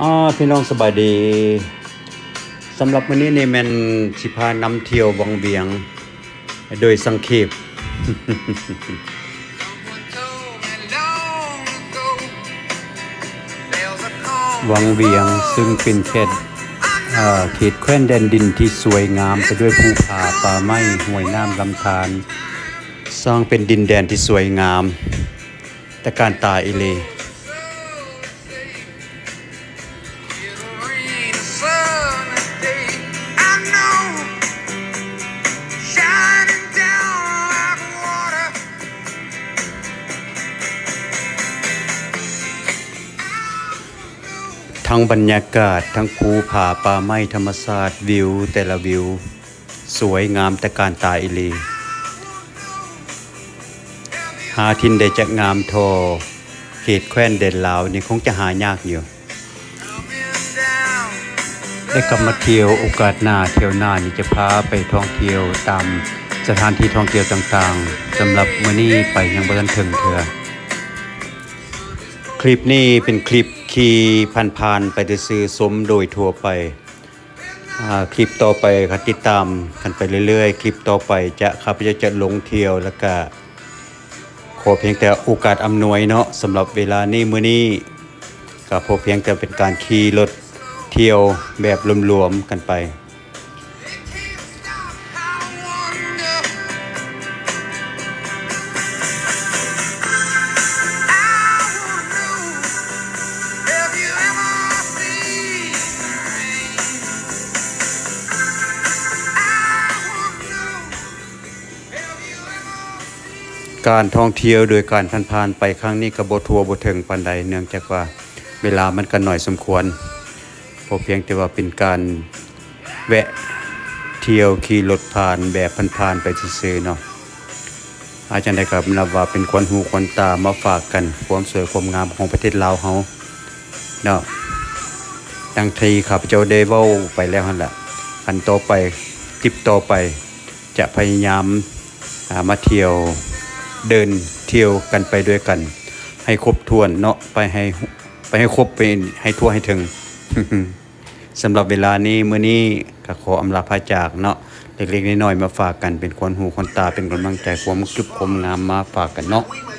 ອາ ພີ່ນ້ອງສະບາຍດີ. ສຳລັບມື້ນີ້ນີ້ແມ່ນຊິພານຳທ່ຽວວັງວຽງໂດຍສັງເຂບ. ວັງວຽງ ຊຶ່ງເປັນເຂດ ເຂດແຄວ້ນແດນດິນທີ່ສວຍງາມໄປດ້ວຍພູຜາ, ປ່າໄມ້, ຫ້ວຍນ້ຳ, ລຳທານ, ຊ່າງເປັນດິນແດນທີ່ສວຍງາມ ຕະການຕາອີ່ຫຼີ. ທັງບັນຍາກາດ, ທັງພູຜາ, ປ່າໄມ້, ທຳມະຊາດ, ວິວແຕ່ລະວິວ ສວຍງາມຕະການຕາອີ່ຫຼີ. ຫາຖິ່ນໃດຈະງາມທໍ່ເຂດແຄວ້ນແດນລາວນີ້ຄົງຈະຫາຍາກຢູ່. ໄດ້ກັບມາທ່ຽວໂອກາດໜ້າ, ທ່ຽວໜ້ານີ້ຈະພາໄປທ່ອງທ່ຽວຕາມສະຖານທີ່ທ່ອງທ່ຽວຕ່າງໆ. ສຳລັບມື້ນີ້ໄປຍັງບໍ່ທັນເຖິງເທື່ອ. ຄລິບນີ້ເປັນຄລິບຂີ່ຜ່ານໆໄປຊື່ໆ ຊົມໂດຍທົ່ວໄປ. ອາ ຄລິບຕໍ່ໄປກໍຕິດຕາມກັນໄປເລື້ອຍໆ. ຄລິບຕໍ່ໄປຈະ ຂ້າພະເຈົ້າຈະລົງທ່ຽວ ແລ້ວກະຂໍພຽງແຕ່ໂອກາດອຳນວຍເນາະ. ສຳລັບເວລານີ້ ມື້ນີ້ກໍພໍພຽງແຕ່ເປັນການຂີ່ລົດທ່ຽວແບບລວມໆກັນໄປ. ການທ່ອງທ່ຽວໂດຍການຜ່ານໆໄປຄັ້ງນີ້ກໍບໍ່ທົ່ວບໍ່ເຖິງປານໃດ ເນື່ອງຈາກວ່າເວລາມັນກໍໜ້ອຍສົມຄວນ. ພໍພຽງແຕ່ວ່າເປັນການແວະທ່ຽວຂີ່ລົດຜ່ານແບບຜ່ານໆໄປຊື່ໆເນາະ. ອາ ຈັ່ງໃດກໍນັບວ່າເປັນຂວັນຫູຂວັນຕາມາຝາກກັນ ຄວາມສວຍຄວາມງາມຂອງປະເທດລາວເຮົາເນາະ. ດັ່ງທີ່ຂ້າພະເຈົ້າໄດ້ເວົ້າໄປແລ້ວຫັ້ນລະ, ອັນຕໍ່ໄປ ຄລິບຕໍ່ໄປຈະພະຍາຍາມ ອາ ມາທ່ຽວ ເດີນທ່ຽວກັນໄປດ້ວຍກັນ ໃຫ້ຄົບຖ້ວນເນາະ, ໄປໃຫ້ ໄປໃຫ້ຄົບ ໄປໃຫ້ທົ່ວໃຫ້ເຖິງ. ສຳລັບເວລານີ້ ມື້ນີ້ກໍຂໍອຳລາພາຈາກເນາະ, ເລັກໆນ້ອຍໆມາຝາກກັນ ເປັນຂວັນຫູຂວັນຕາ ເປັນກຳລັງໃຈ ຄວາມງາມຄວາມງາມມາຝາກກັນເນາະ.